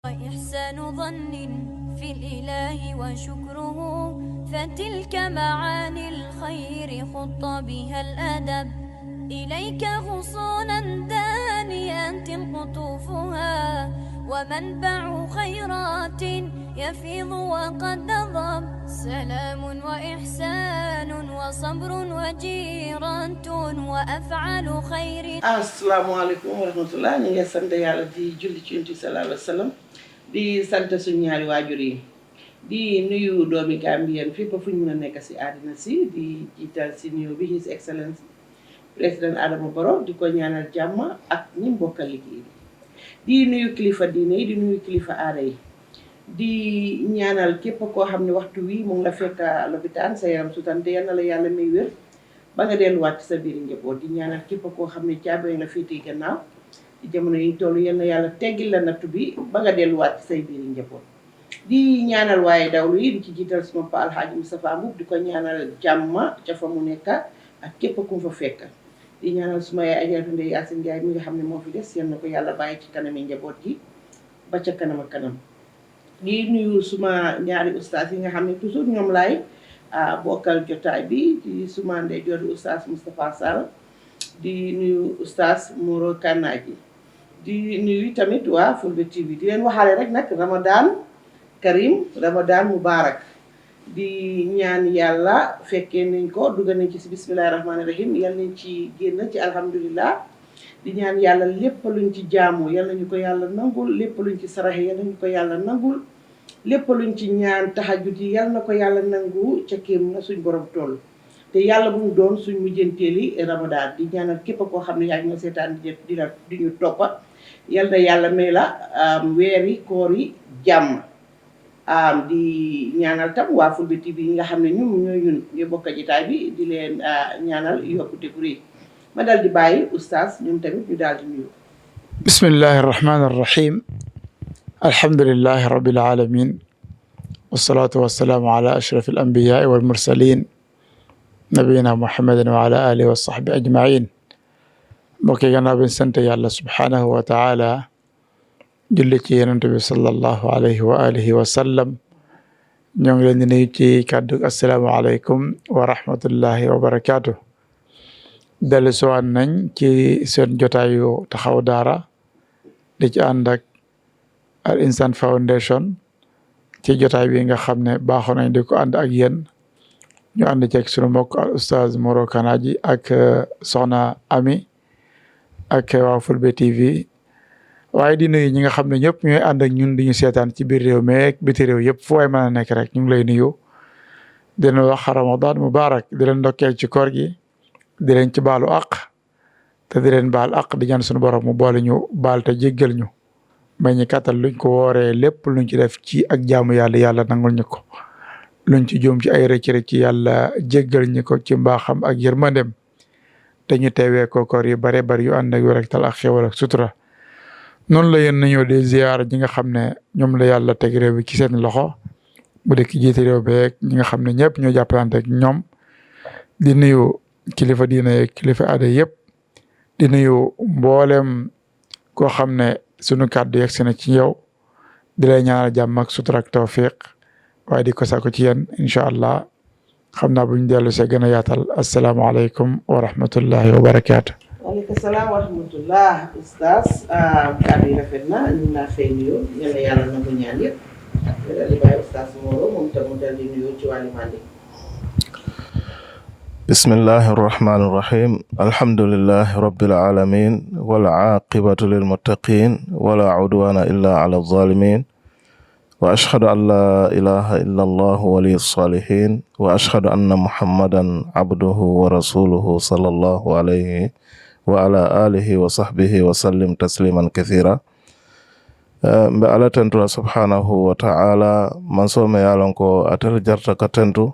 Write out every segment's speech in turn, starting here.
وإحسان ظن في الإله وشكره فتلك معاني الخير خط بها الأدب إليك غصونا دانيات قطوفها ومنبع خيرات يفيض وقد نضب سلام وإحسان وصبر وجيرة وأفعال خير. asalaamaaleykum wa rahmatulah ñu ngi sant yàlla di julli ci Yonent bi sallallahu alayhi wa sallam di sant suñu ñaari waajur yi di nuyu doomi Gambien fépp fu ñu mën a nekk si àddina si di jiital si nuyu bi His Excellence président Adama Barrow di ko ñaanal jàmm ak ñi mbokkal liggéey di nuyu kilifa diine yi di nuyu kilifa aada yi di ñaanal képp koo xam ne waxtu wi mu ngi la fekk lopitaan sa yaram su tante yal na la yàlla may wér ba nga delluwaat sa biir njaboot di ñaanal képp koo xam ne caabi la féetee gannaaw ci jamono yi toll yal na yàlla teggil la nattu bi ba nga delluwaat say biir njaboot di ñaanal waaye dawlu yi di ci jiital suma pa Alxaaji Moustapha Mboup di ko ñaanal jàmm ca fa mu nekk ak képp ku mu fa fekk di ñaanal suma yaay Ajaratu Ndeye Yacine Ndiaye mi nga xam ne moo fi des yal na ko yàlla bàyyi ci kanami njaboot gi ba ca kanam ak kanam di nuyu suma ñaari ustaas yi nga xam ne toujours ñoom laay bokkal jotaay bi di suma ndeyjoor di ustaas Moustapha Sall di nuyu ustaas Mouro Kanaji di nuyu tamit waa Fulbe TV di leen waxaale rek nag Ramadan Karim Ramadan Mubarak di ñaan yàlla fekkee nañ ko dugg nañ ci si bismillahi rahmaani rahim yal nañ ci génn ci alhamdulillah di ñaan yàlla lépp luñ ci jaamu yal nañu ko yàlla nangul lépp luñ ci saraxe yal nañu ko yàlla nangul lépp luñ ci ñaan tahajjud yi yal na ko yàlla nangu ca kéem na suñ borom toll te yàlla bu mu doon suñ mujjanteeli Ramadan di ñaanal képp koo xam ne yaa ngi seetaan di ñu toppa yal na yàlla may la weeri koor yi jàmm di ñaanal tam waa Fulbe TV yi nga xam ne ñun ñu bokk jitaay bi di leen ñaanal yokkute bu rëy ma dal di bàyyi oustaz ñoom tamit ñu daal di nuyu. bismillahi rahmani rahim alhamdulillahi rabbil alamin wassalatu wassalamu ala ashraf al anbiya'i wal mursalin nabiyina muhammadin wa ala alihi wa sahbi ajmain mbokk yi gannaaw bi sant yàlla subhanahu wa taala julli ci yonent bi sallallahu alayhi wa alihi wa sallam ñoo ngi leen di nuyu ci kàddu assalaamu aleykum wa rahmatullahi wa barakaatu dellu siwaat nañ ci seen jotaayu taxaw daara di ci ànd ak Al Insan Foundation ci jotaay bi nga xam ne baaxoo nañ di ko ànd ak yéen ñu ànd ceeg sunu mbokk al oustaz Mouro Kanaji ak soxna Ami ak waa Fulbe TV waaye di nuyu ñi nga xam ne ñëpp ñooy ànd ak ñun di ñu seetaan ci biir réew meeg biti réew yëpp fu waay mën a nekk rek ñu ngi lay nuyu di leen wax Ramadan Mubarak di leen ndokkeel ci koor gi di leen ci baalu àq te di leen baal àq di ñaan suñu borom mu boole ñu baal te jéggal ñu may ñu kàttal luñ ko wooree lépp luñ ci def ci ak jaamu yàlla yàlla nangul ñu ko luñ ci juum ci ay rëcc yàlla jéggal ñu ko ci mbaaxam ak yërmandem te ñu teewee ko koor yi bare bari yu ànd ak wér ak tal ak xéwal ak sutura noonu la yéen nañoo di ziyaar ñi nga xam ne ñoom la yàlla teg réew bi ci seen loxo bu dee ki jiite réew beeg ñi nga xam ne ñëpp ñoo jàppalante ak ñoom di nuyu kilifa diine yeeg kilifa aada yëpp di nuyu mboolem koo xam ne sunu kàddu yegg si na ci yow di lay ñaanal jàmm ak sutura ak tawfiq waaye di ko sàkku ci yéen incha allah xam naa bu ñu dellu see gën a yaatal asalaamaaleykum wa rahmatullahi wa barakaatu. waaleykum salaam wa rahmatullah oustaz kàddu yi rafet na ñu naa fay nuyoo yal na yàlla nangu ñaan yëpp nga dal di bàyyi oustaz Mouro moom tam mu dal di nuyoo ci wàllu mandi. bismillahi irrahmani irrahim alhamdulilahi rabbil alamin wal aaqibatu lil muttaqin wala udwana illa ala zalimin wa ashhadu an la ilaha illa allah waliyu salihin wa ashhadu anna muhammadan abduhu wa rasuluhu sallallahu alayhi wa ala alihi wa sahbihi wa sallim tasliman kathira mbe ala tentu subhanahu wa ta'ala man so me yalon ko atel jarta ka tentu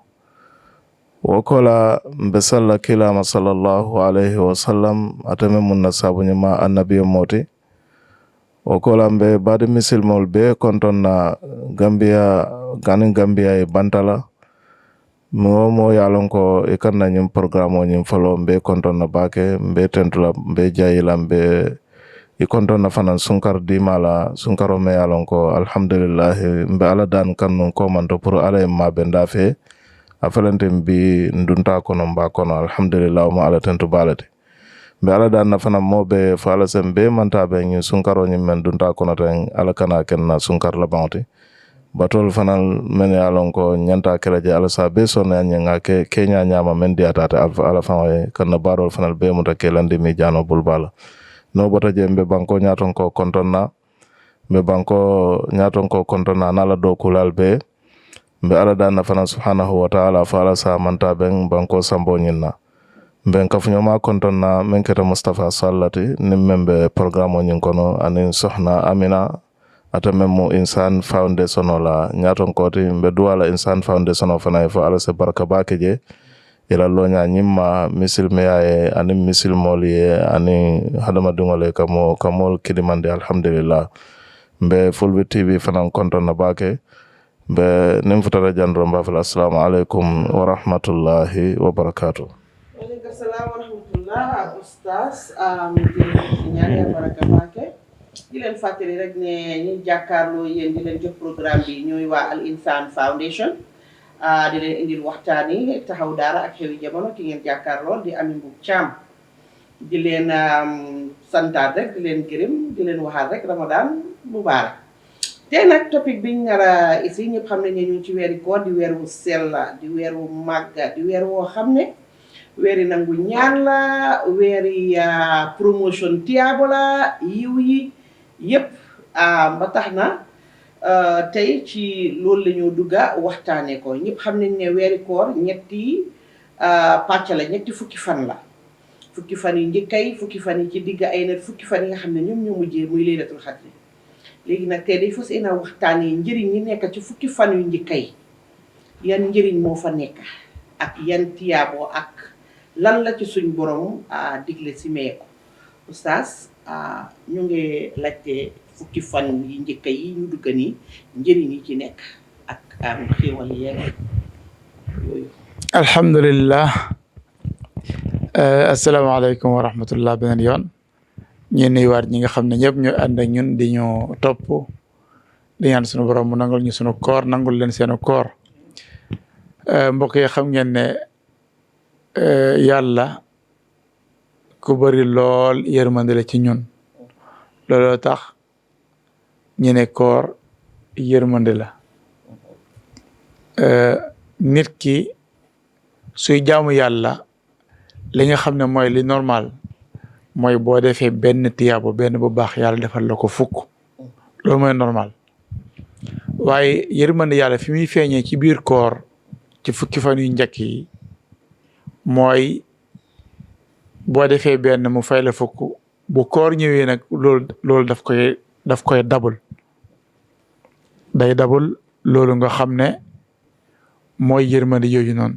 wokola mbe salla kilama sallallahu alayhi wa sallam atame munna sabuñima annabiyo moti wokola mbe bade misilmol be konton na Gambia e bantala mo yalon ko e kanna nyim programme o nyim falo mbe konton na bake mbe tentula mbe jayila mbe i kontonna fanan sunkar dimala sunkaro me yalon ko alhamdulillah mbe ala dan kannun komanto pour ala e maɓe ndafe a felenten bi ndunta kono mba kono alhamdulillah mo ala tentu balate mbe ala dan na fanan moɓe fo ala sen be mantaɓe ñin sunkaro ñin men dunta kono ten ala kana kenna sunkar labaŋote batol fanal men yalon ko ñanta kelaje ala sa be sonna ñanga ke keña ñama men diatata ala faŋoye kanna barol fanal be muta kelandi mi jano bulbala no bota je mbe banko ñaton ko kontonna mbe banko ñaton ko kontonna nala do kulal be mbe ala dan fana subhanahu wa ta'ala fa ala sa manta ben banko sambo ñinna mbe kafuñoma kontonna men keta Mustafa Sallati nim membe programme ñin kono anin sohna Amina ata memmo Insan Foundation la ñaton koti mbe duwala Insan Foundation fana fa ala se baraka bake je ila loña ñimma misilmeya e anin misilmol ye anin hadamadiŋole kamol kidimande alhamdulillah mbe Fulbe TV fanan kontonna bake mbe nin futata jandoro mbafala assalamu aleykum wa rahmatullahi wa barakatuh. Waaleykum salaam wa rahmatullah oustaz di ñaan baraka bake di leen fàttali rek ne ñi jàkkaarloo yéen di leen jox programme bi ñooy waa Al Insan Foundation di leen indil waxtaan yi taxaw daara ak xewi jamono ki ngeen jàkkaarloo di Ami Mbub Caam di leen santaat rek di leen gërëm di leen waxaat rek Ramadan mubarak tey nag topic biñ nar a ici ñëpp xam nañ ne ñu ci weeri koor di weer wu sell di weer wu màgga di weer woo xam ne weeri nangu ñaan la weeri promotion tiyaabo la yiw yi yëpp ba tax na tey ci loolu la ñu dugga waxtaane ko ñëpp xam nañ ne weeri koor ñetti pàcc la ñetti fukki fan la fukki fan yi njëkkay fukki fan yi ci digga ay na fukki fan yi nga xam ne ñoom ñoo mujjee muy laylatul xadri léegi nag tey day fas yéene waxtaane njëriñ ñi nekk ci fukki fan yu njëkkay yan njëriñ moo fa nekk ak yan tiyaaboo ak lan la ci suñ borom digle si mee ko oustaz ñu ngi laajte fukki fan yi njëkk yi ñu dugg nii njëriñ yi ci nekk ak xéewal yeeg yooyu. alhamdulillah asalaamaaleykum wa rahmatullah beneen yoon ñu nuyuwaat ñi nga xam ne ñëpp ñooy ànd ak ñun di ñu topp di ñaan sunu borom mu nangul ñu sunu koor nangul leen seenu koor mbokk yi xam ngeen ne yàlla ku bari lool yërmande la ci ñun looloo tax ñu ne koor yërmande la nit ki suy jaamu yàlla li nga xam ne mooy li normal mooy boo defee benn tiyaabo benn bu baax yàlla defal la ko fukk loolu mooy normal waaye yërmande yàlla fi muy feeñee ci biir koor ci fukki fan yu njëkk yi mooy boo defee benn mu fay la fukk bu koor ñëwee nag loolu daf koy dabul day dabul loolu nga xam ne mooy yërmande yooyu noonu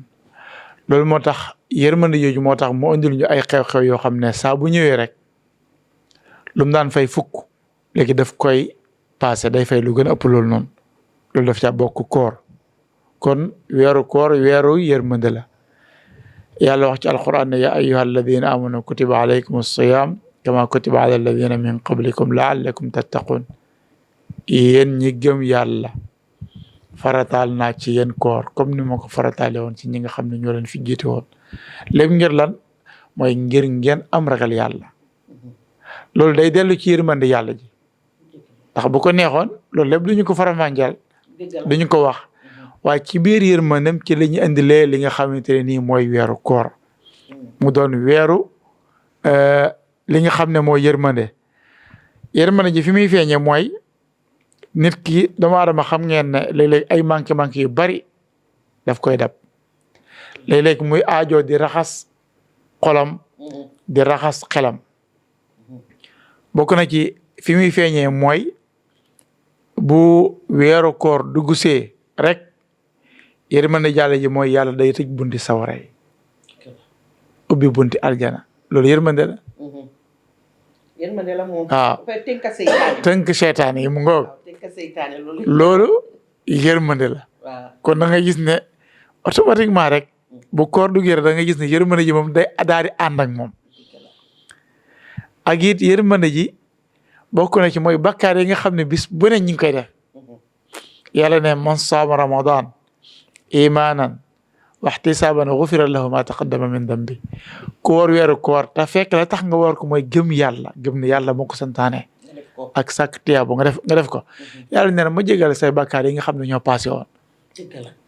loolu moo tax yërmande yooyu moo tax mu indil ñu ay xew-xew yoo xam ne saa bu ñëwee rek lu mu daan fay fukk léegi daf koy passé day fay lu gën a ëpp loolu noonu loolu daf caa bokk koor kon weeru koor weeru yërmande la yàlla wax ci alquran ne ya ayyuha alladina amanu kutiba alaykum as-siyam kama kutiba ala alladina min qablikum laallakum tattaqun yéen ñi gëm yàlla farataal naa ci yéen koor comme ni ma ko farataale woon ci ñi nga xam ne ñoo leen fi jiite woon lépp ngir lan mooy ngir ngeen am ragal yàlla loolu day dellu ci yërmande yàlla ji ndax bu ko neexoon loolu lépp duñu ko faramànjal duñu ko wax waaye ci biir yërmandem ci la ñu indilee li nga xamante ne nii mooy weeru koor mu doon weeru li nga xam ne mooy yërmande ji fi muy feeñe mooy nit ki doomu aadama xam ngeen ne léeg-léeg ay manqué yu bari daf koy dab léeg-léeg muy aajo di raxas xolam di raxas xelam bokk na ci fi muy feeñee mooy bu weeru koor duggsee rek yërmande Yàlla ji mooy yàlla day tëj bunti sawara yi ubbi bunti aljana loolu yërmande la yërmande la moom. waaw tënk seytaane yi mu ngoog. loolu. loolu yërmande la. waaw kon da nga gis ne automatiquement rek bu koor duggee da nga gis ne yërmande ji moom day daal di ànd ak moom. ak it yërmande ji bokk na ci mooy bakkaar yi nga xam ne bis bu ne ñu ngi koy def yàlla ne man saama ramadan imanan wa ihtisaban ghufira lahu ma taqaddama min dambi ku woor weeru koor te fekk la tax nga woor ko mooy gëm ne yàlla moo ko santaane ak sàkk tiyaabo nga def ko yàlla nee na ma jégal say bakkaar yi nga xam ne ñoo passé woon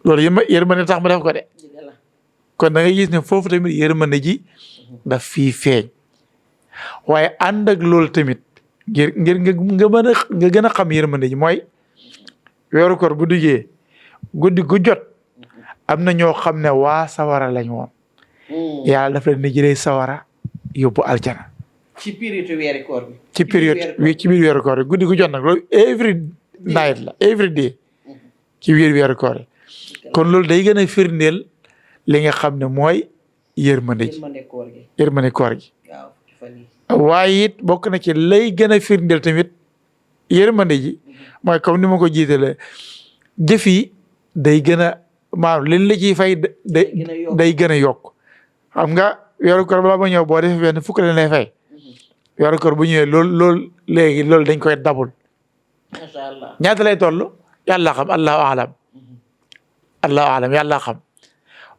loolu yërmande tax ma def ko de kon da ngay gis ne foofu tamit yërmande ji daf fii feeñ waaye ànd ak loolu tamit ngir nga gën a xam yërmande ji mooy weeru koor bu duggee guddi gu jot am na ñoo xam ne waa sawara lañ woon yàlla daf leen di jëlee sawara yóbbu aljana ci période weeru koor bi ci biir weeru koor bi guddi gu jot nag loolu every night la every day ci biir weeru koor yi kon loolu day gën a firndeel li nga xam ne mooy yërmande ji yërmande koor gi waaye it bokk na ci lay gën a firndeel tamit yërmande ji mooy comme ni ma ko jiitalee jëf yi day gën a maanaam liñ la ciy fay day gën a yokk xam nga weeru koor balaa ba ñëw boo defee benn fukk lañ lay fay weeru koor bu ñëwee loolu léegi loolu dañ koy dabul macha allah ñaata lay toll yàlla xam allahu alam yàlla xam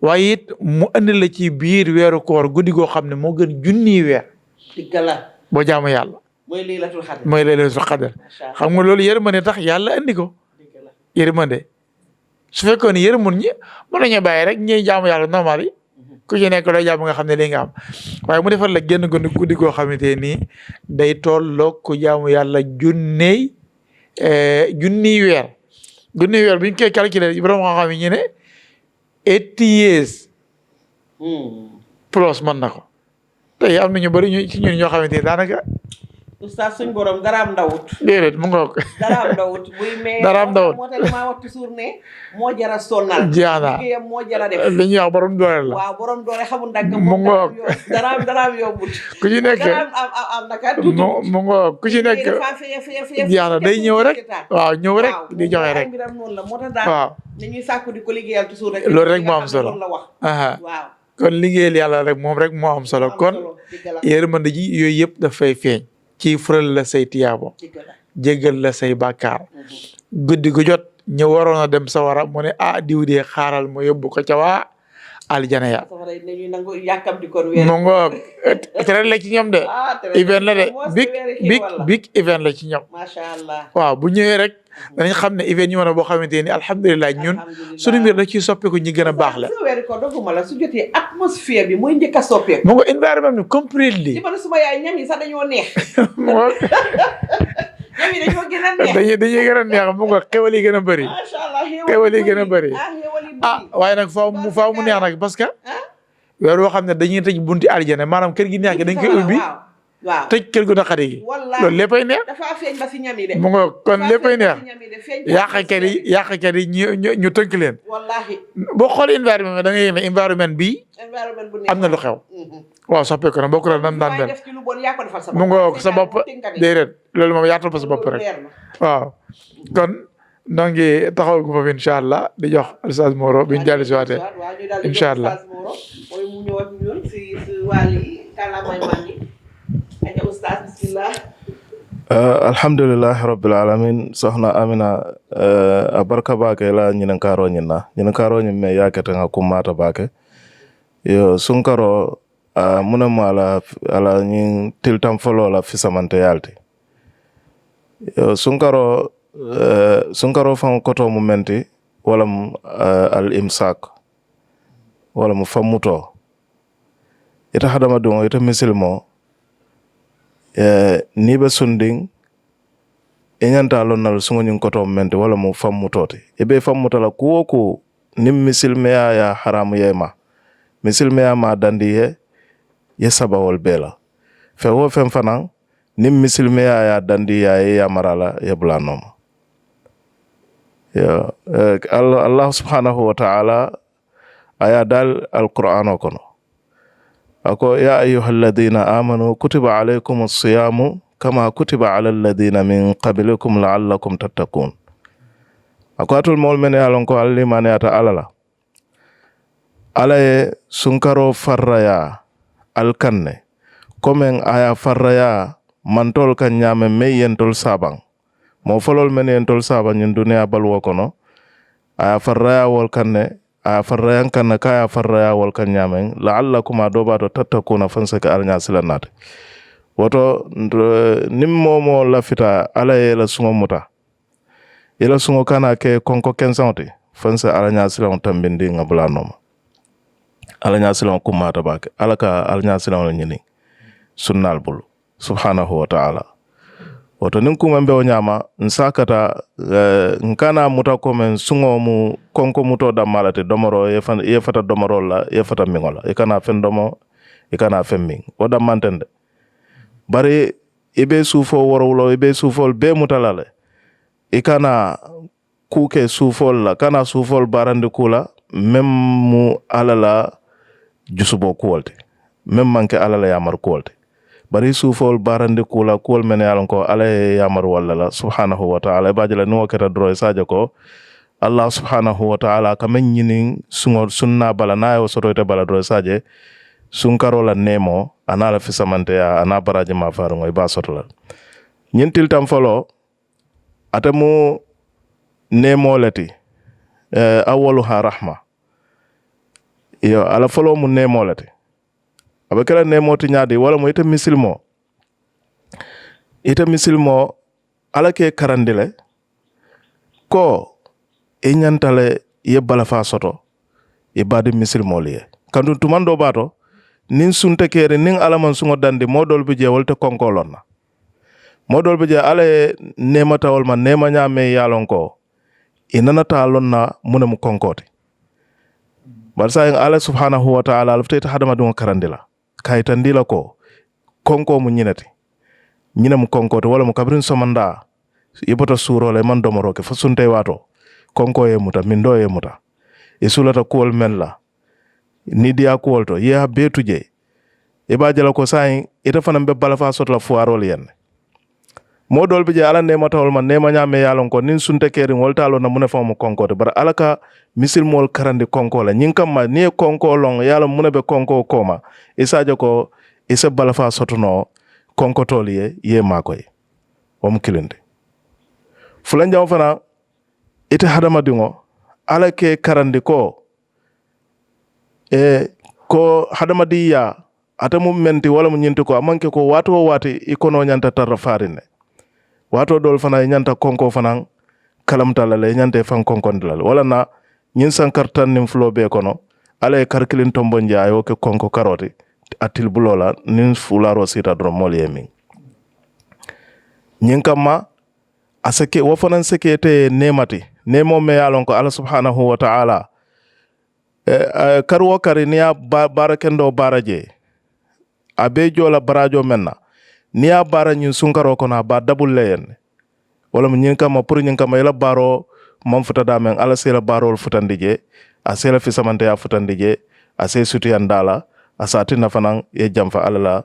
waaye it mu andi la ci biir weeru koor guddi goo xam ne moo gën junniy weer boo jaamu yàlla mooy laylatul xadar xam nga loolu yërmande tax yàlla andi ko yërmande su fekkoon ne yërmul ñi mën nañu bàyyi rek ñuy jaamu yàlla normal yi ku ci nekk looy jaamu nga xam ne lii nga am waaye mu defal la génn guddi goo xamante nii day tolloog ku jaamu yàlla junniy weer bi ñu koy calculer borom xam-xam yi ñu ne 80 years plus mën na ko tey am na ñu bëri ñu ci ñun ñoo xamante ni daanaka. oustaz suñ borom daraam ndawut. déedéet mu ngoog. daraam ndawut buy mais. daraam ndawut moo tax maa wax toujours ne moo jara sonnal. jeex na liggéeyam moo jara def. li ñuy wax borom doole la. waaw borom doole xamul ndànk. mu ngoog daraam yombut. ku ci nekk daraam am naka tuuti. mu ngoog ku ci nekk. jeex na day ñëw rek. waaw ñëw rek di joxe rek. waaw. ni ñuy sàkku di ko liggéeyal toujours rek. loolu rek moo am solo waaw. kon liggéeyal yàlla rek moom rek moo am solo kon yërmande ji yooyu yëpp dafay feeñ ci fural la say tiyaabo jéggal la say bàkkaar guddi gu jot ñu waroon a dem sawara mu ne diw dee xaaral ma yóbbu ko ca waa aljana ya mu ngoog tere la ci ñoom de event la de big event la ci ñoom waaw bu ñëwee rek danañ xam ne event ñu mën a boo xamante ni alhamdulilah ñun suñu mbir da ciy soppeeku ñi gën a baax la su jotee atmosphère bi mooy njëkk a soppeeku mu ngo environnement bi completely ci man suma yaay ñam yi sax dañoo neex ñam yi dañoo gën a neex dañuy gën a neex mu ngo xewal yi gën a bëri xewal yi gën a bëri waaye nag faaw mu neex nag parce que weer woo xam ne dañuy tëj bunti aljana maanaam kër gi neex gi dañ koy ubbi waaw tëj kër gu naqari gi loolu léppay neex dafa feeñ ba si ñam yi de mu nga kon léppay neex yàqkat yi ñu tënk leen wallahi boo xool environnement da nga yëg ne environnement bi am na lu xew waaw soppeeku na bokk la nan daan mel mu nga sa bopp déedéet loolu moom yaatal ba sa bopp rek waaw kon noo ngi taxaw gu foofu incha allah di jox Oustaz Moro bi ñu dellu si waatee incha allah mooy mu ñëw ak ñun si wàlli kàllaamay maan yi aja Oustaz bismillah alhamdulillahi rabbil alamin sohna Amina a barka baake la ñinen karo ñin me yakete nga kummata baake yo sunkaro munamo ala ñin tiltam folo la fisamante yalti yo sunkaro fan koto mu menti wala mu al imsak wala mu fammuto ita hadama dungo ita misilmo ni be sunding inyanta lonnal sungo nyun koto mu menti wala mu fammutote ibe fammutala kuwo ku nim misilmeya ya haramu yema misilmeya ma dandi ye sabawol bela fe wo fen fanan nim misilmeya ya dandi ya marala ye bulanoma yo Allah subhanahu wa ta'ala aya dal alquran kono ako ya ayyuhalladhina amanu kutiba alaykumus siyamu kama kutiba alal ladhina min qablikum la'allakum tattaqun ako atul mol men yalon ko alli mane ata alala alaye sunkaro farraya alkanne komen aya farraya mantol kan ñame me yentol sabang mo folol men yentol sabang ñin duniya balwo kono aya farraya wol kanne aya farrayan kanne kaya farraya wol kan ñamen la'allakum adobato tattakuna fansaka alnya silanate woto nim momo lafita ala yela sungo muta yela sungo kana ke konko kensante fansa alnya silan tambindi ngabula noma alnya silan kumata bake alaka alnya silan ñini sunnal bulu subhanahu wa ta'ala woto nin kuma mbe o ñama nsakata nkana muta komen sungo mu konko muto da malate domoro ye fata domoro la ye fata mingola e kana fen domo e kana fen ming o da mantende bari ibe sufo worowlo ibe sufol be mutalale e kana kuke sufol la kana sufol barande kula mem mu alala jusubo kuwolte mem manke alala yamar kuwolte bari sufol barande kula kuol men yalon ko ala yamar walla la subhanahu wa ta'ala bajala no keta dro saja ko Allah subhanahu wa ta'ala kamen nyinin sunna bala nayo sorote bala dro saje sunkaro la nemo anala fisamante ya ana baraje ma faru ngoy ba sotola nyentil tam folo atamu nemo leti awwaluha rahma yo ala folo mu nemo leti abe kala nemo ti nyaade wala mo ite misilmo ala ke karandile ko e nyantale ye bala fa soto e bade misilmo liye kandu tumando bato nin sunte kere nin alaman sungo dande modol bi je wolte konkolonna modol bi je ala nema tawol man nema nyame yalon ko inana ta lonna munam konkote bar sa ala subhanahu wa ta'ala alfta hadama dum karandila kayitandila ko konko mu ñinati ñinam konko to wala mu kabrin somanda ibota suro le man domoro ke fasunte wato konko ye muta mindo ye muta e sulata kuwol men la ni dia kuwol to ye betuje e ba jala ko sayin ita fanam be bala fa sotla fuarol yen modol bi je ala ne matawol man ne ma nyame yalon ko nin sunte keri woltalo na mune famu konko to bar alaka misil mol karande konko la nyin kam ma ni konko long yalo mune be konko koma isajo ko isa bala fa sotono konko toliye ye makoy wam kilinde fulan jaw fana ite hadama dingo ala ke karande ko ko hadama diya atamu menti wala mu nyinti ko amanke ko wato wati ikono nyanta tarra farine wato dol fana nyanta konko fana kalamta la le nyante fan konkon dal wala na nyin sankartan nim flobe kono ala karkilin tombo njaayo ke konko karoti atil bulola nin fularo sita dro molye min nyin kama asake wo fana sekete nemati nemo me yalon ko ala subhanahu wa ta'ala karwo kari niya barakendo baraje abe jola barajo menna niya bara nyin sunkaro kono ba dabul leyen wala nyin kama pour nyin kama ila baro mam futa damen ala sela barol futandije a sela fi samante ya futandije a se suti andala a sati na fanan ye jamfa alala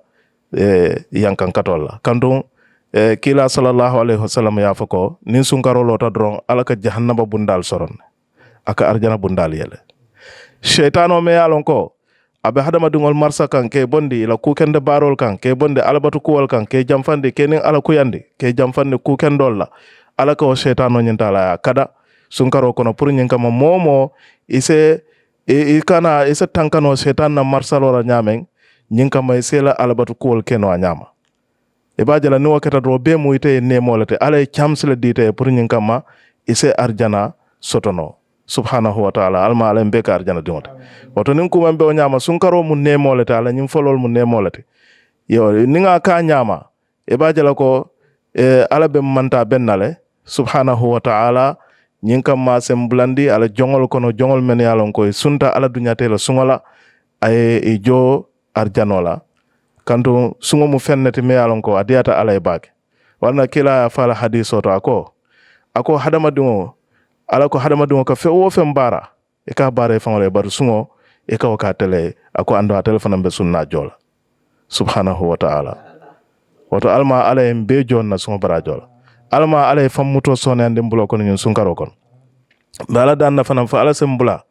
yankan katolla kantum kila sallallahu alaihi wasallam ya fako nin sunkaro lota dron alaka jahannaba bundal soron aka arjana bundal yele shaytano me yalon ko abe hadama dungol marsa kan ke bondi ila kukende barol kan ke bonde alabatu kuwal kan ke jamfande kenin ala kuyandi ke jamfande kukendolla alaka o shaytano nyintala ya kada sunkaro kono pour nyin kama momo ise ikana ise tankano shaytan na marsalora nyamen nyin kama isela alabatu kuwal keno anyama e bajala ni wakata do be mu ite ne molate ala chamsle dite pour nyin kama ise arjana sotono subhanahu wa ta'ala alma ala mbeka arjana dinota wato nin kuma be o nyama sunkaro mu ne molate ala nyin folol mu ne molate yo ninga ka nyama e bajala ko ala be manta bennale subhanahu wa ta'ala nyin kam ma sem blandi ala jongol kono jongol men yalon koy sunta ala dunyate la sungola ay e jo arjanola kanto sungo mu fennati me yalon ko adiyata ala e bake warna kila fala hadiso to ako hadama dungo ala ko hadama dungo ka fe wo fe mbara e ka bare fangole bar sungo e ka waka tele ako ando telephone be sunna jola subhanahu wa ta'ala wato alma ala en be jonna sungo bara jola alma ala fammuto sonande mbulo kono ñun sunkaro kono bala dan na fanam fa ala sembula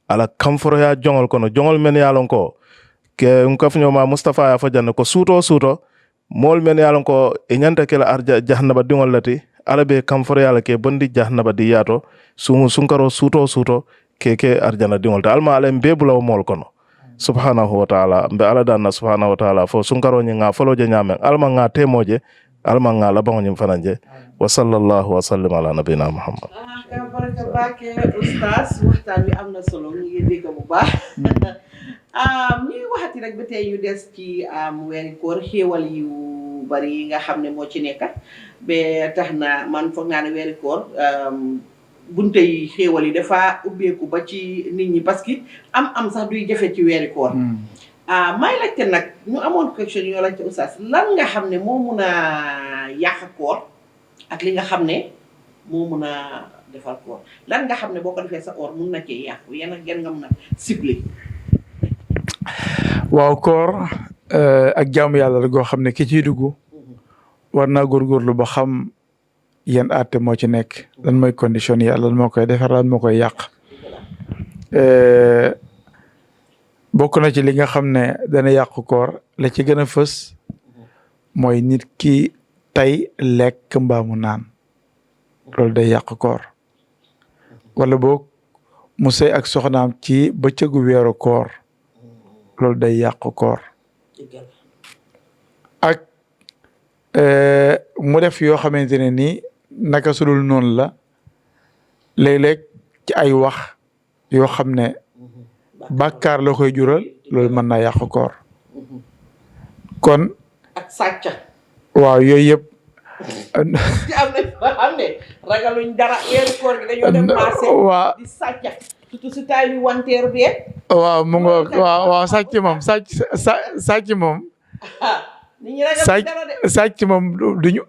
ala kamforo ya jongol kono jongol men yalon ko ke ngafnyo ma Mustafa ya fajanne ko suto mool men yalan ko e ñanta kela arja jahannaba diŋol lati ala be kamforo yala ke bondi jahannaba di yato sunkaro suuto keke arjana diŋol ta alma ala mbe bulawo mool kono subhanahu wa ta'ala mbe ala danna subhanahu wa ta'ala fo sunkaro ñi nga foloje ñamen alma nga temoje alma nga labaŋo ñim fananje wa sallallahu wa sallim ala nabina muhammad baraka bake oustaz waxtaan bi am na solo ñu ngi dégg bu baax ñuy waxati rek ba tey ñu des ci weeri koor xéewal yu bari yi nga xam ne moo ci nekk ba tax na man foog naa ne weeri koor bunte yi xéewal yi dafa ubbeeku ba ci nit ñi parce que am sax duy jafe ci weeri koor may laajte nag ñu amoon question yoo laajte oustaz lan nga xam ne moo mun a yàq koor ak li nga xam ne moo mun a defal koor lan nga xam ne boo ko defee sa or mun na cee yàqu yan ak yan nga mun a ciblé. waaw koor ak jaamu yàlla la goo xam ne ki ciy dugg war naa góorgóorlu ba xam yan àtte moo ci nekk lan mooy condition yi lan moo koy defar lan moo koy yàq bokk na ci li nga xam ne dana yàq koor la ci gën a fës mooy nit ki tey lekk mbaamu naan loolu day yàq koor wala boog mu sëy ak soxnaam ci bëccëgu weeru koor loolu day yàq koor ak mu def yoo xamante ne nii naka sudul noonu la léeg-léeg ci ay wax yoo xam ne bàkkaar la koy jural loolu mën naa yàq koor kon ak sàcca waaw yooyu yëpp am na xam ne ragaluñ dara weeru koor gi dañoo dem marché waaw di sàcca surtout si taay bi wanteer bi waaw mu nga waaw sàcc moom sàcc moom nit ñi ragaluñ dara de sàcc moom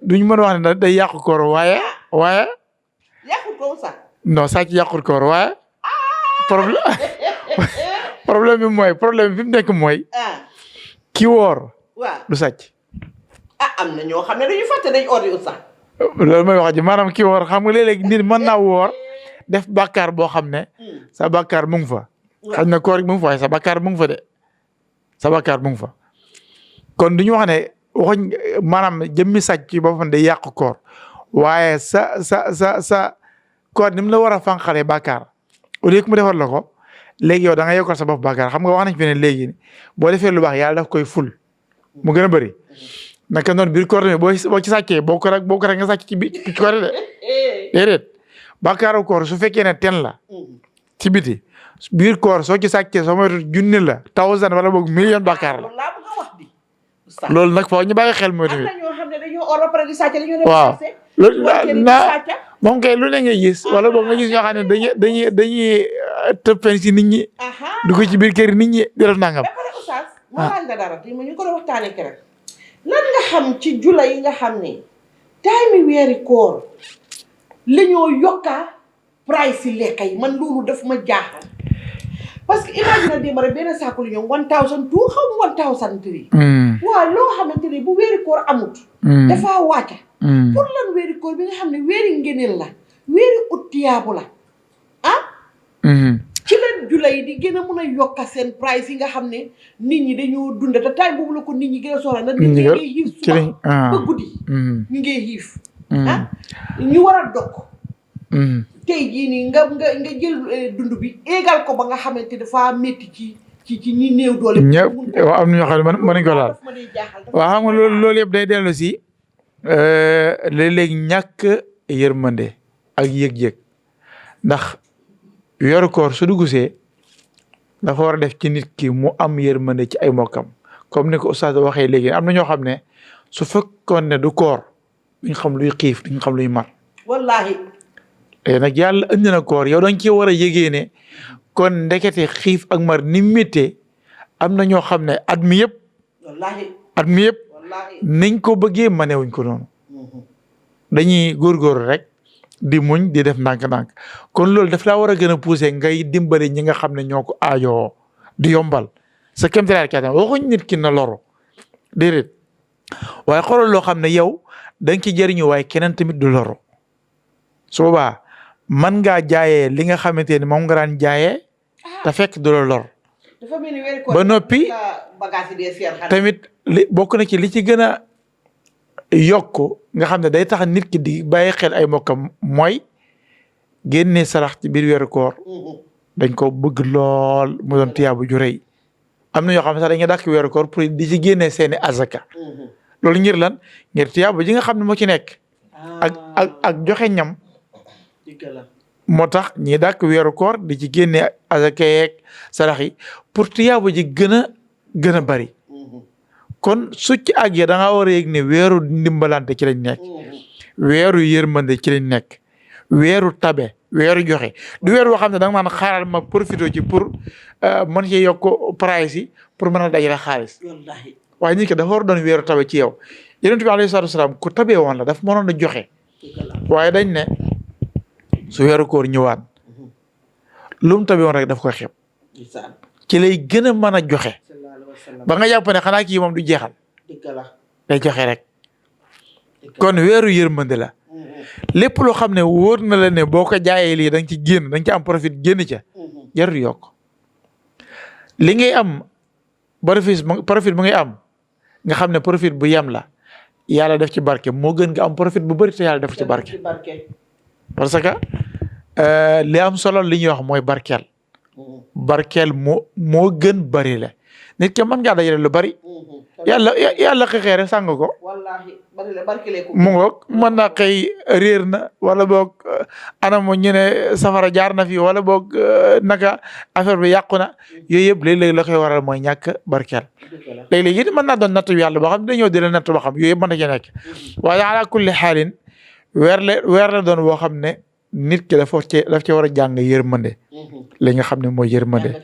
duñu mën a wax ne day yàq koor waaye yàqul ko sax non sàcc yàqul koor waaye problème bi mooy problème bi fi mu nekk mooy ki woor waaw du sàcc am na ñoo xam ne dañuy fàtte dañ ori ut sax loolu mooy wax ji maanaam ki woor xam nga léeg-léeg nit mën naa woor def bàkkaar boo xam ne sa bàkkaar mu ngi fa xañ na koor mu ngi fa waaye sa bàkkaar mu ngi fa de sa bàkkaar mu ngi fa kon du ñu wax ne waxuñ maanaam jëmmi sàcc ci boppam day yàq koor waaye sa koor ni mu la war a fànqalee bàkkaar au lieu que mu defal la ko léegi yow da nga yokkal sa bopp bàkkaar xam nga wax nañ fi ne léegi boo defee lu baax yàlla daf koy ful mu gën a bëri naka noonu biir koor tamit boo ci sàccee boo ko rek nga sàcc ci koor de déedéet bàkkaaru koor su fekkee ne ten la ci biti biir koor soo ci sàccee soo moytu junni la 1000 wala boog million bàkkaar la loolu nag foofu ñu bàyyi xel mooy tamit waaw loolu moom kay lu ne ngay gis wala boog nga gis ñoo xam ne dañuy tëppen si nit ñi du ko ci biir kër nit ñi di def nangam ma laaj la dara te ñu ko doon waxtaanee keroog lan nga xam ci jula yi nga xam ne time weeri koor la ñoo yokka price yi lekka yi man loolu daf ma jaaxal parce que imagine démb rek benn saako lu ñoom 1002 xaw ma 1003 waaw loo xamante ne bu weeri koor amut dafa wàcca pour lan weeri koor bi nga xam ne weeri ngëneel la weeri ut tiyaabu la ci leen jula yi di gën a mun a yokka seen price yi nga xam ne nit ñi dañoo dund te time boobu la ko nit ñi gën a soxla na nit ñi ngay xiif suba ba guddi ñu ngay xiif ñu war a dog tey jii nii nga jël dund bi égal ko ba nga xamante dafa métti ci ñi néew doole ñëpp waaw am na ñoo xam ne mën nañ ko laal waaw xam nga loolu yëpp day dellu si léeg-léeg ñàkk yërmande ak yëg-yëg ndax weeru koor su dugusee dafa war a def ci nit ki mu am yërmande ci ay mbokkam comme ni ko oustaz waxee léegi am na ñoo xam ne su fekkoon ne du koor duñ xam luy xiif duñ xam luy mar wallaahi nag yàlla indi na koor yow dañ ci war a yëgee ne kon ndekete xiif ak mar ni méttee am na ñoo xam ne at mi yëpp niñ ko bëggee manewuñ ko noonu dañuy góorgóorlu rek di muñ di def ndànk-ndànk kon loolu daf laa war a gën a poussé ngay dimbali ñi nga xam ne ñoo ko aajoo di yombal sa kéemtalaay kàttan waxuñ nit ki na loro déedéet waaye xoolal loo xam ne yow da nga ci jëriñu waaye keneen tamit du loro su boobaa man ngaa jaayee li nga xamante ne moom nga daan jaayee te fekk du la lor ba noppi tamit bokk na ci li ci gën a yokk nga xam ne day tax nit ki di bàyyi xel ay mbokkam mooy génne sarax ci biir weeru koor dañ ko bëgg lool mu doon tiyaabu ju rëy am na ñoo xam ne sax dañuy dàkk weeru koor pour di ci génne seeni azaka loolu ngir lan ngir tiyaabu ji nga xam ne moo ci nekk ak joxe ñam moo tax ñi dàkk weeru koor di ci génne azaka yeeg sarax yi pour tiyaabu ji gën a bari kon su ci àggee da ngaa war a yëg ne weeru ndimbalante ci lañ nekk weeru yërmande ci lañ nekk weeru tabe weeru joxe du weer woo xam ne da nga naan xaaral ma profité ci pour mën cee yokk price yi pour mën a dajale xaalis waaye nit ki dafa war doon weeru tabe ci yow Yonent bi alayhi salaatu wasalaam ku tabee woon la daf mënoon a joxe waaye dañ ne su weeru koor ñëwaan lu mu tabe woon rek daf koy xeeb ci lay gën a mën a joxe ba nga jàpp ne xanaa kii moom du jeexal day joxe rek kon weeru yërmande la lépp loo xam ne wóor na la ne boo ko jaayee lii da nga ci génn da nga ci am profit génn ca jarul yokk li ngay am profit bu ngay am nga xam ne profit bu yem la yàlla def ci barke moo gën nga am profit bu bëri te yàlla def ci barke parce que li am solo li ñuy wax mooy barkeel moo gën bari la nit ke mën ngaa dajale lu bari yàlla xëy rek sàng ko mu ngoog mën naa xëy réer na wala boog anam ñu ne safara jaar na fi wala boog naka affaire bi yàqu na yooyu yëpp léeg-léeg la koy waral mooy ñàkk barkeel léeg-léeg it mën naa doon nattu yàlla boo xam ne dañoo di la nattu boo xam yooyu yëpp mën na ci nekk waaye ala kulli xaalin weer la doon boo xam ne nit ki daf ci war a jàng yërmande li nga xam ne mooy yërmande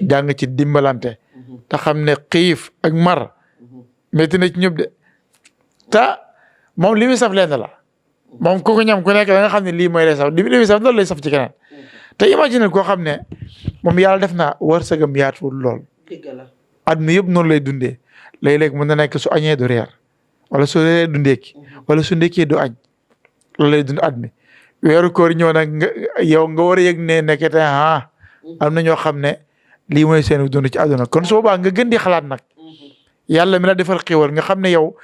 jàng ci dimbalante te xam ne xiif ak mar métti na ci ñëpp de te moom li muy saf leen la moom ku ko ñam ku nekk da nga xam ne lii mooy lay saf li muy saf loolu lay saf ci keneen te imagine koo xam ne moom yàlla def na wërsëgam yaatuwul lool at mi yëpp noonu lay dundee léeg-léeg mën na nekk su añee du reer wala su reeree du ndékki wala su ndékkee du añ loolu lay dund at mi weeru koor ñëw nag nga war a yëg ne nekkete am na ñoo xam ne lii mooy seen dund ci àdduna kon su boobaa nga gën di xalaat nag yàlla mi la defal xéwal nga xam ne yow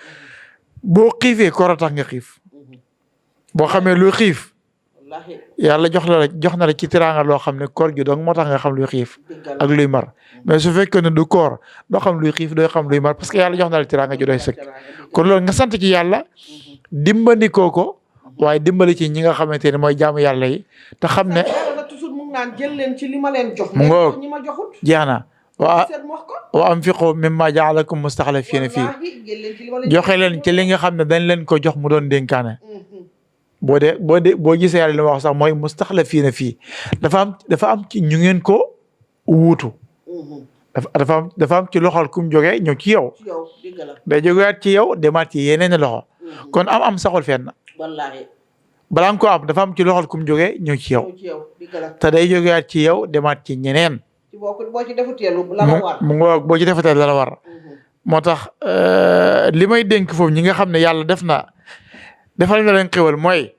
boo xiifee koor a tax nga xiif boo xamee luy xiif yàlla jox na la ci teraanga loo xam ne koor gi donc moo tax nga xam luy xiif ak luy mar mais su fekkee ne du koor doo xam luy xiif doo xam luy mar parce que yàlla jox na la teraanga ju doy sëkk kon loolu nga sant ci yàlla dimbandikoo ko waaye dimbali ci ñi nga xamante ne mooy jaamu yàlla yi te xam ne jël leen ci li ma leen jox mu ngoog jeex na wa anfiqu mimma jaalakum mustaxlafiina fii joxe leen ci li nga xam ne dañ leen ko jox mu doon dénkaane boo gisee yàlla li ma wax sax mooy mustaxlafiina fii dafa am ci ñu ngeen ko wuutu dafa am ci loxol kum jógee ñëw ci yow day jógewaat ci yow demaat ci yeneen loxo kon am saxul fenn balaa nga ko am dafa am ci loxol kum jógee ñëw ci yow te day jógewaat ci yow demaat ci ñeneen mu ngoog boo ci defatee la war moo tax li may dénk foofu ñi nga xam ne yàlla defal na leen xéwal mooy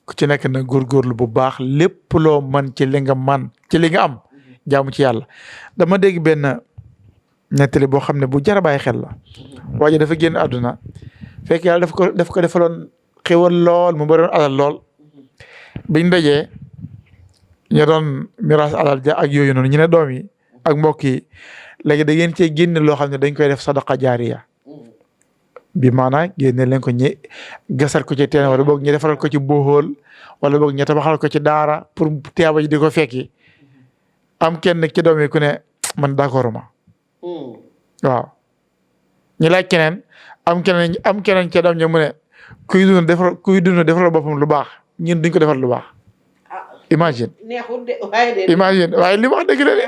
ku ci nekk na góorgóorlu bu baax lépp loo man ci li nga ci li nga am jaamu ci yàlla dama dégg benn nettali boo xam ne bu jar a bàyyi xel la waaye dafa génn àdduna fekk yàlla daf ko defaloon xéwal lool mu bëri alal lool biñ dajee ñu doon miraas alal ja ak yooyu noonu ñu ne doom yi ak mbokk yi léegi da ngeen cee génne loo xam ne dañ koy def sadaqa jaariya bi maanaam génne leen ko ñi gasal ko ci teen wala boog ñu defaral ko ci boxool wala boog ñu tabaxal ko ci daara pour teeba ji di ko fekki am kenn ci doom yi ku ne man d'accord ma waaw ñu laaj keneen am keneen ci doom ñi mu ne kuy dund defal boppam lu baax ñun duñ ko defal lu baax imagine waaye li wax dëgg la de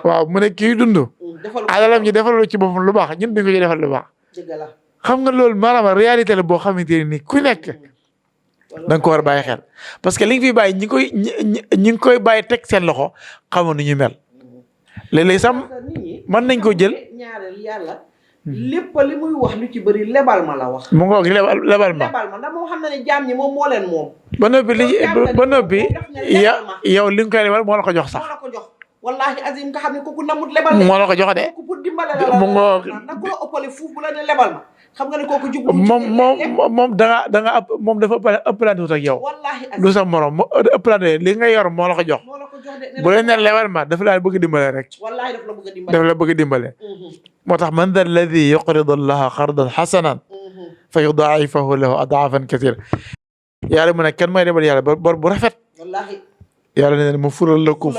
waaw mu ne kii dund alalam ñi defal ci boppam lu baax ñun duñ ko ci defal lu baax xam nga loolu maanaam réalité la boo xamante ne ni ku nekk da nga ko war a bàyyi xel parce que li nga fi bàyyi ñi ngi koy bàyyi teg seen loxo xamoon nu ñu mel léeg-léeg sax mën nañ ko jël lépp li muy wax lu ci bëri lebal ma la wax. mu ngoog lebal ma ndax moo xam ne ne jaam ñi moom moo leen moom. ba noppi yow li nga koy lebal moo la ko jox sax. moo la ko jox wallaahi azim nga xam ne kooku namut lebal. moo la ko jox de. kooku pour dimbale la mu ngoog nag ko ëppale fuuf bu la ne lebal ma. xam nga ne kooku jublu moom da nga moom dafa ëppalante wut ak yow. wallaahi du sa morom ëppalante li nga yor moo la ko jox. bu leen ne lewal ma dafa la bëgg dimbale rek. wallaahi daf la bëgg dimbale. dafa la bëgg dimbale. moo tax man dha alladi yuqridu allaha qardan hasanan fa yudaa'ifahu lahu adaafan kasiira. yàlla mu ne kenn mooy lebal yàlla bor bu rafet. wallaahi. yàlla ne mu fulal la ko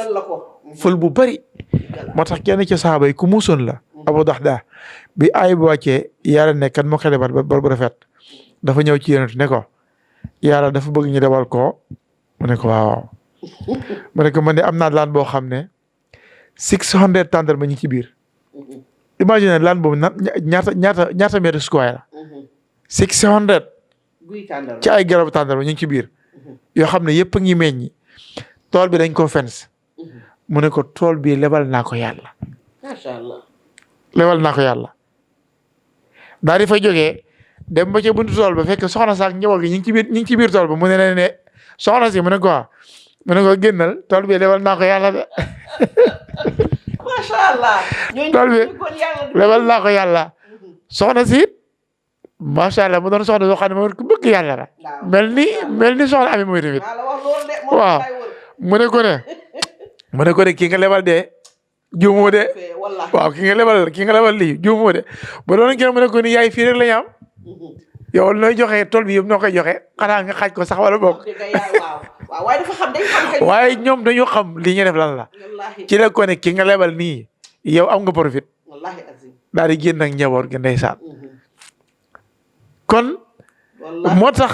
ful bu bari. moo tax kenn ci saxaaba yi ku muusoon la. Abu Dahda bi aay bi wàccee yàlla ne kan moo koy lebal bor bu rafet dafa ñëw ci yonent ne ko yàlla dafa bëgg ñu lebal ko mu ne ko waaw mu ne ko man de am naa laan boo xam ne 600 tàndarma ñu ci biir imagine laan boobu ñaata mètre square la 600 ci ay garabu tàndarma ñu ci biir yoo xam ne yëpp a ngi meññi tool bi dañ ko fens mu ne ko tool bi lebal naa ko yàlla. macha allah. lebal naa ko yàlla daal di fa jógee dem ba ca buntu tool ba fekk soxna saak njaboot gi ñu ngi ci biir tool ba mu ne leen ne soxna si mu ne ko génnal tool bi lebal naa ko yàlla de. macha allah. tool bi lebal naa ko yàlla soxna si macha allah mu doon soxna soo xam ne moom ku bëgg yàlla la. mel ni soxna Ami mooy tamit. waaw mu ne ko ne kii nga lebal de. juumoo de waaw ki nga lebal lii juumoo de ba doon kenn mu ne ko ni yaay fii rek la ñu am yow nooy joxe tool bi yëpp noo koy joxe xanaa nga xaaj ko sax wala bokk waaye ñoom dañu xam li ñu def lan la ci la ko ne ki nga lebal nii yow am nga profit daal di génn ak njaboot gi ndeysaan kon moo tax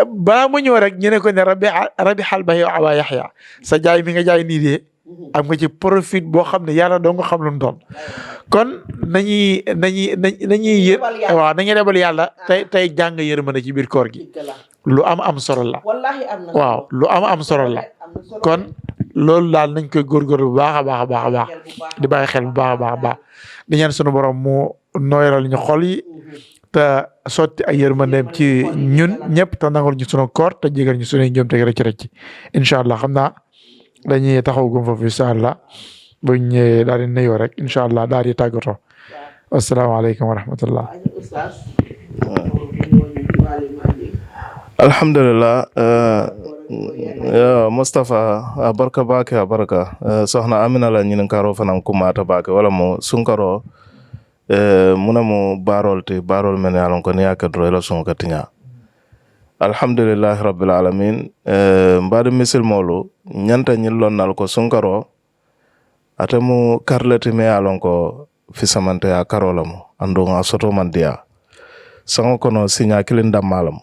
balaa mu ñëw rek ñu ne ko ne rabi xal ba yow aba yaxya sa jaay mi nga jaay nii de am nga ci profit boo xam ne yàlla doo nga xam lu mu doon kon nañuy yër waaw nañuy lebal yàlla tey jàng yërmande ci biir koor gi lu am solo la waaw lu am solo la kon loolu daal nañ koy góorgóorlu bu baax a baax a baax a baax di bàyyi xel bu baax a baax a baax di ñaan sunu borom mu nooyalal ñu xol yi te sotti ay yërmandeem ci ñun ñëpp te nangul ñu sunu koor te jégal ñu sunuy njuum te rëcc incha allah xam naa dañuy taxaw gum foofu incha allah buñ ñëwee daal di nuyoo rek incha allah daal di tàggatoo asalaamaaleykum wa rahmatullah. alhamdulillah Moustapha a barka bake a barka sohna Amina la ñinin karo fanan kumata bake wala mo sunkaro muna mo barol men yalon ko niya kadro ila sun katinya alhamdulillahi rabbil alamin mbadi misil molu ñanta ñillon nal ko sunkaro atamu karleti me yalon ko fisamante ya karolamu andu nga soto mandiya sango kono sinya kilin dammalam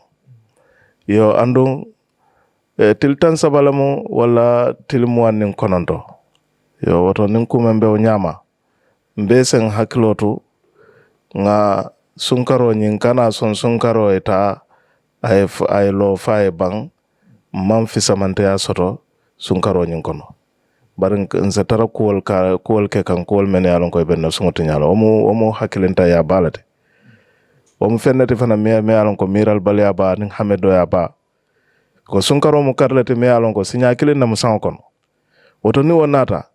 yo andu tiltan sabalamu wala tilmuwan nin kononto yo woto nin kumembe o nyama mbesen hakilotu nga sunkaro nyin kana son sunkaro eta ay lo faye bang mam fisamante ya soto sunkaro nyin kono barin nse tara kuwol ke kan kuwol men yalon koy benno sunguti nyalo omo hakilinta ya balate omo fennati fana me yalon ko miral balya ba nin hamedo ya ba ko sunkaro mu karlete me yalon ko sinya kilin na musan kono woto ni wonata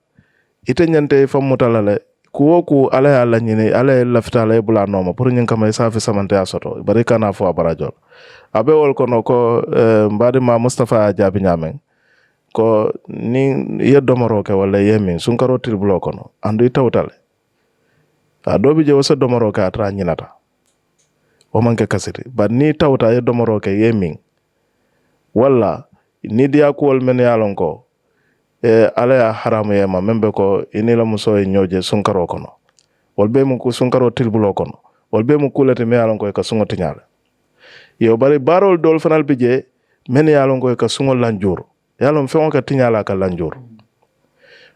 ite nyante fam mutalale kuwo ku ala ya la nyine ala lafta la bula noma pour nyin kamay safi samante ya soto bari kana fo barajol abe wol kono ko mbadi ma Mustafa Jabi nyamen ko ni yeddomoro ke walla yemin sunkaro tirbulo kono andu itawtale a dobi je wasa domoro ke atra nyinata o manke kasiti ba ni tawta yeddomoro ke yemin walla ni dia ko wol men yalon ko ala ya haramu yema membe ko inila muso e nyoje sunkaro kono wolbe mu ko sunkaro tirbulo kono wolbe mu kulete me yalon ko ka sungoti nyala yo bari barol dol fanal bije men yalon ko ka sungol lanjuro yalon feŋo ka tiñala ka lanjuro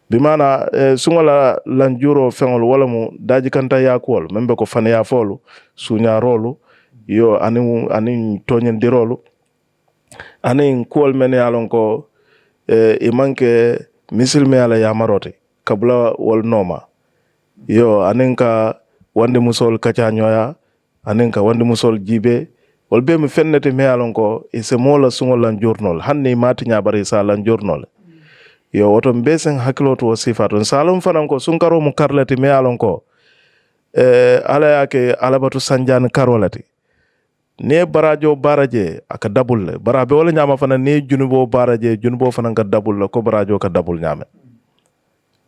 bimana suŋola lanjuro feŋol wala mu daji kanta yakuwol meŋ be ko faniya foolu suñarolu yo aniŋ toñindirolu aniŋ kuwol men yalon ko i manke misilmeya la yamarote kabula wol nooma yo aniŋ ka wandi musol kacañoya aniŋ ka wandi musol jibe wol be mi fennete me yalon ko ise mola suŋol lan jurnol hanni mati ñabari sa lan jurnol yo woto mbesen hakkiloto wo sifato salum fanan ko sunkaro mu karlete me yalon ko ala yake alabatu sanjan karolati ne barajo baraje aka dabul le barabe wala nyama fana ne junubo baraje junubo fana ka dabul la ko barajo ka dabul nyame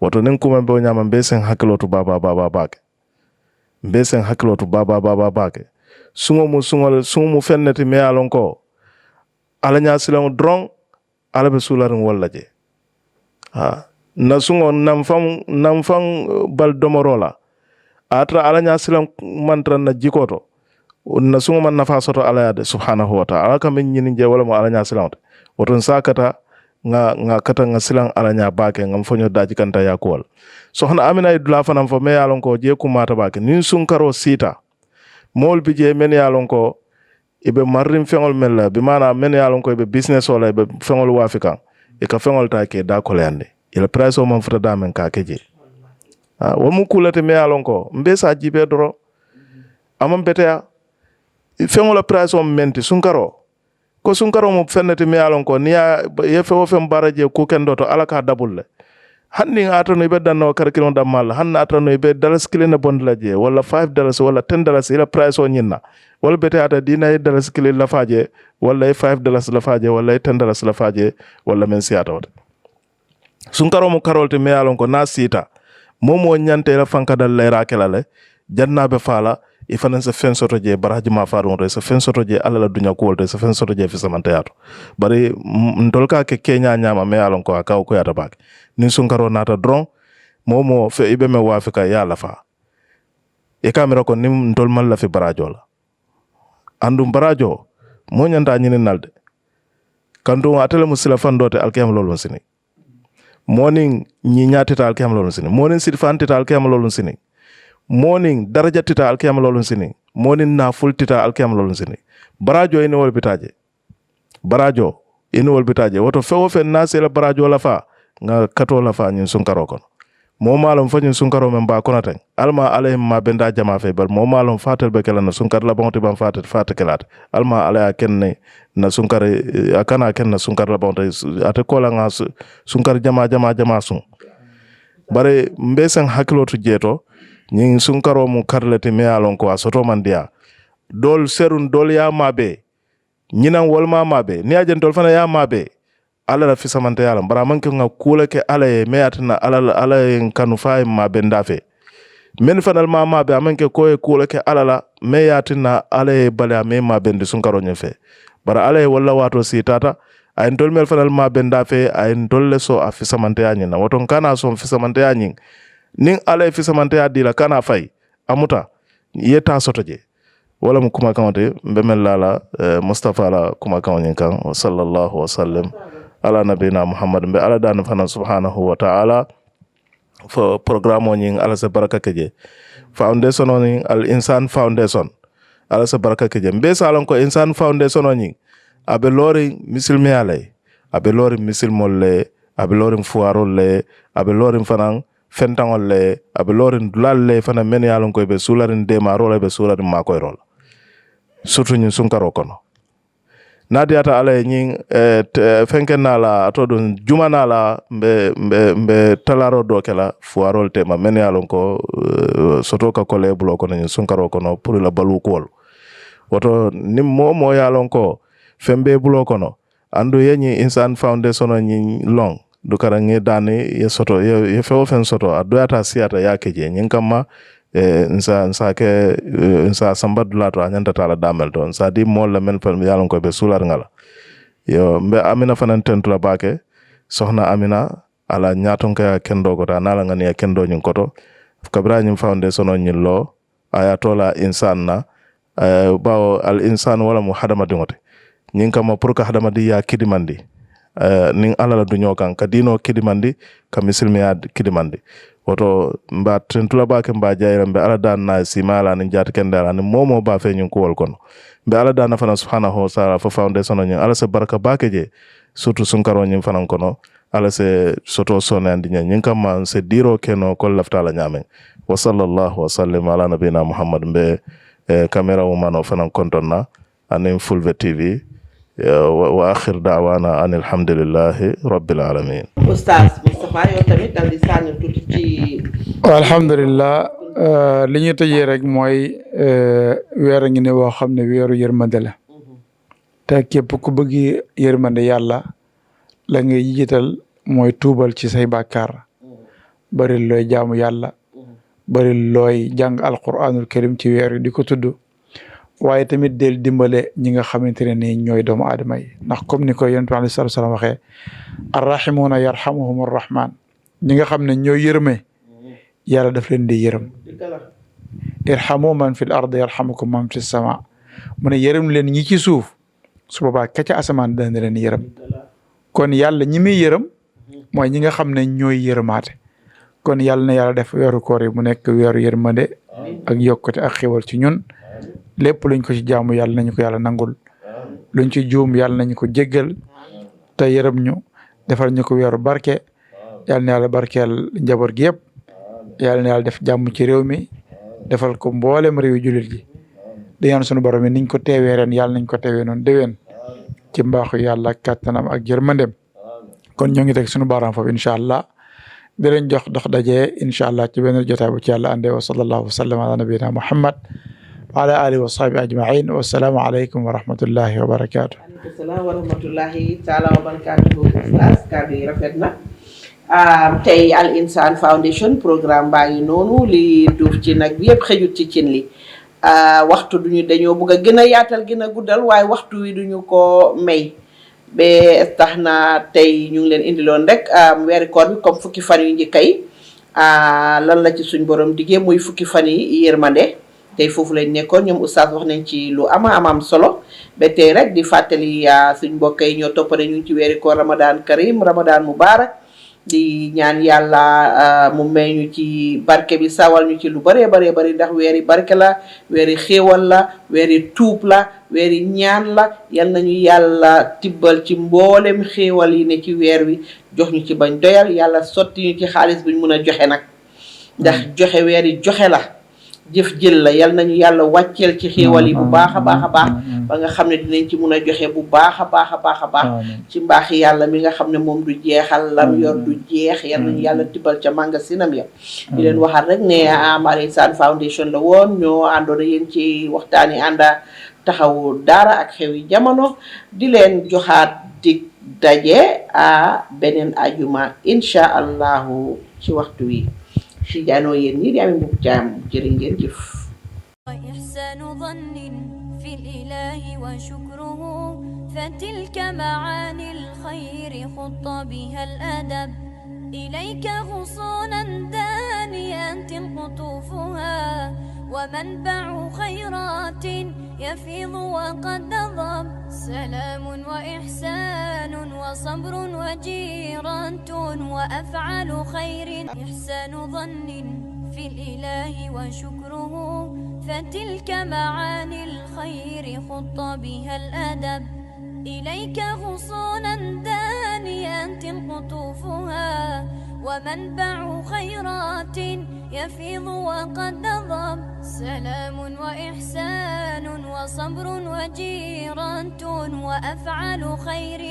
woto nen kuma be nyama be sen hakilotu baba bake be sen hakilotu baba bake sungo mu fenneti me alon ko ala nya silam drong ala be sularin walla je ha na sungo nam fam bal domorola atra ala nya silam mantra na jikoto na sungo man nafa soto ala yade subhanahu wa ta'ala kam nyini je wala mo ala nya silam woton sakata nga kata nga silang ala nya bake ngam fonyo daji kanta yakol sohna amina idula fanam fo me yalon ko je kumata bake nin sunkaro sita mol bi je men yalon ko ibe marrim fengol mella bi mana men yalon ko ibe business wala ibe fengol wafika e ka fengol ta ke da ko lande ila price o man futa da men ka keje wa mu kulate me yalon ko mbe sa jibe doro amam betea fengol price o menti sunkaro ko sunkaro mo fennete me yalon ko niya ye fewo fem baraje ku kendo to ala ka dabulle hanni atano ibe danno karkilo damal hanna atano ibe dalas kilena bondla je wala $5 wala $10 ila price o nyinna wala bete ata dina dalas kilena la faje wala $5 la faje wala $10 la faje wala men siata wata sunkaro mo karolte me yalon ko na sita momo nyante la fanka dal lay kelale jannabe fala ifana sa fen soto je baraji ma faru to sa fen soto je ala la dunya ko to sa fen soto je fi samanta yato bari ndolka ke Kenya nyama me yalon ko akaw ko yata bak nin sunkaro nata dron momo fe ibe me wafika ya la fa e kamera ko nim ndol mal la fi barajo la andum barajo mo nyanda nyini nalde kandu atele musila fandote alkiyam lolon sini morning nyi nyatita alkiyam lolon sini morning sidfantita alkiyam lolon sini morning daraja tita alkiyama lolun sini morning na full tita alkiyama lolun sini barajo ina wol bitaje woto fewo fen na sela barajo la fa nga kato la fa nyin sunkaro kon mo malum fa nyin sunkaro men ba kono tan alma alayhim ma benda jama fe bal mo malum fatel be kala na sunkar la bonte ban fatel kelat alma alaya kenne na sunkar akana ken na sunkar la bonte ate kola nga sunkar jama sun bare mbesen hakilotu jeto ñing sunkaro mu karlete me alon ko asoto mandia dol serun dol ya mabe ñinan wolma mabe ni ajen dol fana ya mabe ala la fisamante yalla bara manke nga kula ke ala e me atna ala en kanu fay mabe ndafe men fanal ma mabe amanke ko e kula ke ala la me yatina ala e bala me mabe ndi sunkaro ñefe bara ala e walla wato sitata ay dol mel fanal mabe ndafe ay dol le so afisamante yanyina woton kana so fisamante yanyin nin ala fi samante ya dila kana fay amuta yeta soto je wala mu kuma kamate mbemel lala Mustafa la kuma kamanyin kan sallallahu wa sallam ala nabina Muhammad be ala dan fana subhanahu wa ta'ala fo programo nyin ala se baraka keje foundation on al insan foundation ala se baraka keje mbe salon ko insan foundation on abe lori misilmi alay abe lori misilmolle abe lori fuarolle abe lori fanan fentangol le abe lorin dulal le fana men yalon ko be sularin de ma rola be sularin ma koy rol surtout ñun sunkaro kono nadiata ala ñing fenken nala to don jumana la mbe talaro do kala fuarol te ma men yalon ko soto ka kole bulo kono ñun sunkaro kono pour la balu kol woto nim mo yalon ko fembe bulo kono andu yenyi insan foundation ñi long du kara nge dani ye soto ye fewo fen soto adoyata siata yakeje nyin kama nsa sambadula to anyanta tala damel to nsa di molla men fam yalon ko be sular ngala yo mbe amina fanan tentula bake sohna amina ala nyaton ka kendo ko ta nala ngani ya kendo nyin koto kabra nyim foundation on nyin lo ayatola insan na bawo al insan wala mu hadama dingote nyin kama pour ka hadama di ya kidimandi nin ala la dunyo kan ka dino kidimandi ka misilmiya kidimandi woto mba tentula bake mba jayra mbe ala dan na simala ni jat kendala ni momo ba fe nyun ko wol kono mbe ala dan fana subhanahu wa ta'ala fa foundation on ala se baraka bake je surtout sunkaro nyim fana kono ala se soto sonandi nyin kam se diro keno ko laftala nyamen wa sallallahu wa sallam ala nabina Muhammad mbe camera woman fana kontonna anin Fulbe TV wa akhir da'wana anil hamdulillahi rabbil alamin. Oustaz Moustapha yow tamit dal di sànni tuuti ci alhamdulillah li ñu tëjee rek mooy weer a ngi ne woo xam ne weeru yërmande la te képp ku bëgg yërmande yàlla la ngay jiital mooy tuubal ci say bàkkaar bari looy jaamu yàlla bari looy jàng alquranul karim ci weer wi di ko tudd waaye tamit del dimbale ñi nga xamante ne ni ñooy doomu aadama yi ndax comme ni ko yonent bi alayhi salaatu wa salaam waxee arrahimuuna yarhamuhum arrahman ñi nga xam ne ñooy yërëme yàlla daf leen di yërëm irhamu man fil ard yarhamukum man fis sama mu ne yërëm leen ñi ci suuf su boobaa ka ca asamaan dana leen yërëm kon yàlla ñi muy yërëm mooy ñi nga xam ne ñooy yërëmaate kon yàlla na yàlla def weeru koor yi mu nekk weeru yërmande ak yokkute ak xéwal ci ñun lépp luñ ko ci jaamu yàlla nañu ko yàlla nangul luñ ci juum yàlla nañu ko jéggal te yërëm ñu defal ñu ko weeru barke yàlla na yàlla barkeel njaboot gi yëpp yàlla na yàlla def jàmm ci réew mi defal ko mboolem réew jullit gi di ñaan sunu borom yi niñ ko teewee ren yàlla nañ ko teewee noonu déwén ci mbaaxu yàlla ak kàttanam ak yërmandem kon ñoo ngi teg sunu baaraam foofu incha allah di leen jox dox daje incha allah ci benn jotaay bu ci yàlla andee wa sallallahu wa sallam ala nabiyina muhammad wa ala alihi wa sahbi ajmain wa salaamu aleykum wa rahmatullahi wa barakatuh. waaleykum salaam wa rahmatullahi taala wa barakatuhu. Oustaz kàddu yi rafet na tey Al Insaan Foundation programme baa ngi noonu li duuf ci nag bi yëpp xëjut ci cin li waxtu dañoo bëgg a gën a yaatal gën a guddal waaye waxtu wi duñu ko may ba tax na tey ñu ngi leen indiloon rek weeri koor bi comme fukki fan yu njëkk yi lan la ci suñ borom diggee muy fukki fan yi yërmande tey foofu lañ nekkoon ñoom oustaz wax nañ ci lu am solo ba tey rek di fàttali suñ mbokk yi ñoo toppale ñu ngi ci weeri koor Ramadan Karim Ramadan Mubarak di ñaan yàlla mu may ñu ci barke bi sawal ñu ci lu bëree bari ndax weeri barke la weeri xéewal la weeri tuub la weeri ñaan la yal nañu yàlla tibbal ci mboolem xéewal yi ne ci weer wi jox ñu ci bañ doyal yàlla sotti ñu ci xaalis buñ mun a joxe nag ndax joxe weeri joxe la jëf jël la yal nañu yàlla wàcceel ci xéewal yi bu baax a baax ba nga xam ne dinañ ci mun a joxe bu baax a baax ci mbaaxi yàlla mi nga xam ne moom du jeexal lam yor du jeex yal nañu yàlla tibbal ca magasinam ya di leen waxaat rek ne Al Insaan Foundation la woon ñoo àndoon ak yéen ci waxtaani ànda taxawu daara ak xewi jamono di leen joxaat dig daje beneen ajuma insha allahu ci waxtu wi ci jaanoo yéen ñi di amee mbub jaam jërë ngeen jëf وإحسان ظن في الإله وشكره فتلك معاني الخير خط بها الأدب إليك غصونا دانيات قطوفها ومنبع خيرات يفيض وقد نضب سلام وإحسان وصبر وجيرة وأفعال خير إحسان ظن في الإله وشكره فتلك معاني الخير خط بها الأدب إليك غصونا دانيات قطوفها ومنبع خيرات يفيض وقد نضب سلام وإحسان وصبر وجيرة وأفعال خير